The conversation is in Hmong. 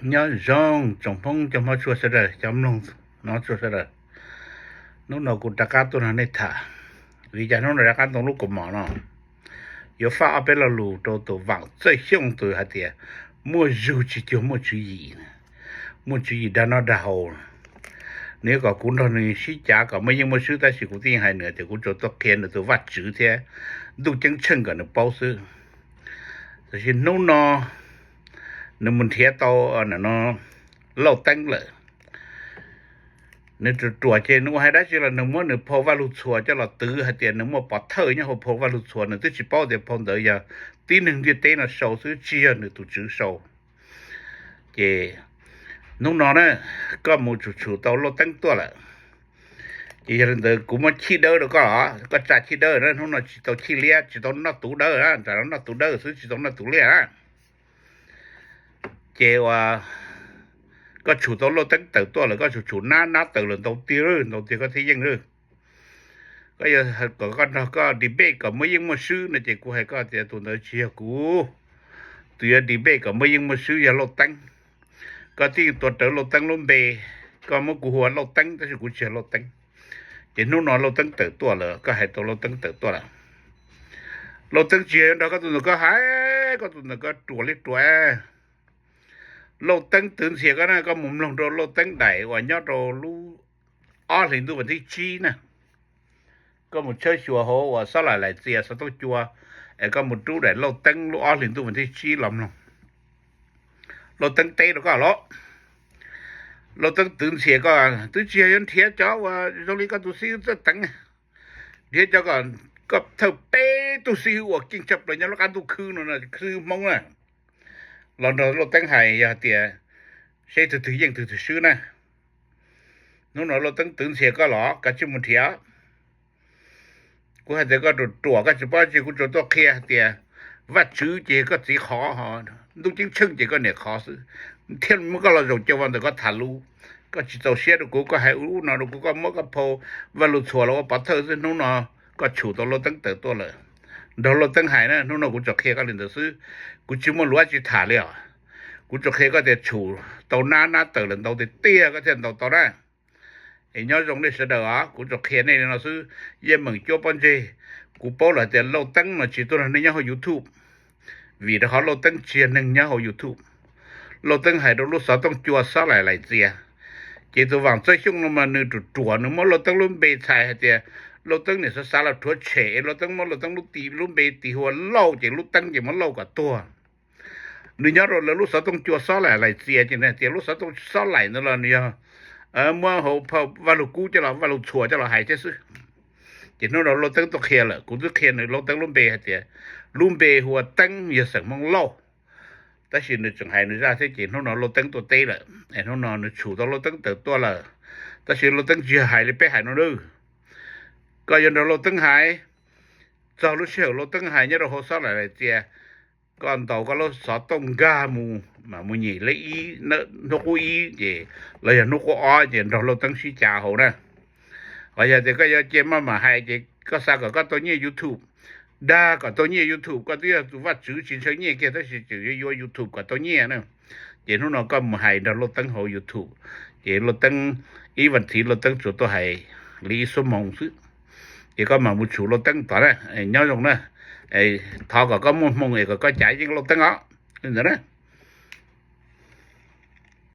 Nyob zoo tsoom Hmoob cov Hmoob tshua sawv daws, cov mloog no tshua sawv daws. Hnub no kuv rov qab tuaj nrog nej tham, vim cas hnub no rov qab ntoo lub kaus mom no, yuav faj ob peb lo lus rau tus Vam Txawj Xyooj tus hais tias muaj zug tsis cuag muaj tswv yim, muaj tswv yim dag noj dag haus. Nws yuav kom kuv nrog nws sib cav kom muaj yeej muaj swb, tab sis kuv twb yeej hais nws tias kuv tsuas tuaj qhia nws tus Vajtswv thiab ntuj ceeb tsheej kom nws paub xwb. Tab sis hnub no nws mus nrhiav tau no Lauj Teeb lawm. Nws ruam ruam ces nws ua hais dab tsi los nws muab nws phau Vaj Lug Txhuas coj los twv hais tias nws muaj pov thawj nyob hauv phau Vaj Lug Txhuas, nws twb tsis paub tias phau ntawd yog tib neeg ntiaj teb no sau xwb, tsis yog nws tus tswv sau. Ces hnub no na, koj mus tshum tshum tau Lauj Teeb tuaj lawm. Ces yog li ntawd kuv muab chij dawb rau koj, koj tsa chij dawb na, hnub no tsis tau chij liab, tsis tau noj tus dawb na, nram no noj tus dawb xwb tsis tau noj tus liab na. Ces uas koj tshum tau Lauj Teeb tawm tuaj lawm, koj tshum tshum nab nab tawm lawm ntau tiag, ntau tiag koj thiaj yeej lawm. Koj yog kom koj nrog koj debate kom muaj yeej muaj swb no ces kuv hais koj tias tus ntawd tsis yog kuv. Tus yuav debate kom muaj yeej muaj swb yog Lauj Teeb. Koj twb tuav rawv Lauj Teeb lub npe, koj muab kuv hu ua Lauj Teeb tab sis kuv tsis yog Lauj Teeb. Ces hnub no Lauj Teeb tawm tuaj lawm, koj hais tau Lauj Teeb tawm tuaj lawm. Lauj Teeb tsis yog yuav nrog koj tus ntawd koj hais, koj tus ntawd koj ruam li ruam. Lauj Teeb twv ntxhias koj na, koj mus mloog rau Lauj Teeb daim uas nyob rau lub ob hlis ntuj vas thib tsib na. Koj mus tshawb xyuas hauv uas Xob Laim Laim Txias xov tooj cua, es koj mus rub daim Lauj Teeb lub ob hlis ntuj vas thib tsib los mloog. Lauj Teeb teb rau koj los, Lauj Teeb twv ntxhias koj twb tsis yog yuav nrhiav cov uas zoo li koj tus xib hwb Txawj Teev, nrhiav cov kom koj thawj peb tug xib hwb uas keej tshaj plaws nyob lub qab ntuj khwb no, xib hwb Hmoob na, los nrog Lauj Teeb hais yog tias seb tus twg yeej tus twg swb na. Hnub no Lauj Teeb twv ntxhias koj los koj tsij mus nrhiav. Kuv hais tias koj ruam ruam koj tsis paub tsi, kuv tsuas tuaj qhia hais tias Vajtswv ces koj txiv qhov, ntuj ceeb tsheej ces koj niam qhov xwb, thiaj muab koj los zaum cov vaj ntawm koj tham lus. Koj tsis txaus siab rau kuv, koj hais ub no rau kuv, koj muab koj phau Vaj Lug Txhuas los ua pov thawj xwb. Hnub no koj tshum tau Lauj Teeb tawm tuaj lawm, nrog Lauj Teeb hais na, hnub no kuv tsuas qhia koj li ntawd xwb, kuv tsis muaj lus dab tsi tham li os. Kuv tsuas qhia koj tias tshum tau nab nab tawm lawm ntau tiag tiag koj thiaj ntaus tau na. Es nyob zoo nej sawv daws os, kuv tsuas qhia nej li no xwb. Yeej meem cuab pob ntseg, kuv paub lawm tias Lauj Teeb no tsis tuaj nrog nej nyob hauv YouTube, vim rau qhov Lauj Teeb tsis yog neeg nyob hauv YouTube. Lauj Teeb hais rau lub xov tooj cua Xob Laim Laim Txias, ces tus Vam Txawj Xyooj no mas nws ruam ruam, nws muab Lauj Teeb lub npe txhais hais tias Lauj Teeb niam xav xav los rhuav tshem, Lauj Teeb muab Lauj Teeb lub ti lub npe tis hu ua Lauj ces lub teeb ces muab Lauj kom tuag. Nws nyob rau lawv lub xov tooj cua Xob Laim Laim Txias ces nws hais tias lub xov tooj Xob Laim ntawd los nws yog muab hauv phau Vaj Lug Kub coj los, Vaj Lug Txhuas coj los hais thiab xwb. Ces hnub no Lauj Teeb tuaj qhia lawm, kuv twb qhia nws Lauj Teeb lub npe hais tias lub npe hu ua Teeb yog xeem Hmoob Lauj, tab sis nws tseem hais nws zaj thiab ces hnub no Lauj Teeb tuaj teb lawm, es hnub no nws tshum tau Lauj Teeb tawm tuaj lawm. Tab sis Lauj Teeb tsis yog hais li peb hais no nawb. Koj yuav nrog Lauj Teeb hais, txog lub sij hawm Lauj Teeb hais nyob rau hauv Xob Laim Laim Txias, koj ntaus koj lub xov tooj nkag mus mam mus nyem lej ib, hnub qub ib ces, los yog hnub qub ob ces nrog Lauj Teeb sib cav hauv na. Ho yog tias koj yuav cia maj mam hais ces koj xav kom koj tau nyiaj YouTube, dag kom tau nyiaj YouTube, koj twb yog tus Vajtswv tsis ntshaw nyiaj kiag tab sis tseem yuav yuav YouTube kom tau nyiaj na. Ces hnub no koj mus hais nrog Lauj Teeb hauv YouTube, ces Lauj Teeb, ib vas thiv Lauj Teeb tsuas tuaj hais li ib xuab moos xwb. Ces koj mam mus tshum Lauj Teeb tod na, nyob zoo na. Thov kom koj muaj hmoo es kom koj cav yeej Lauj Teeb os, li ntawd na.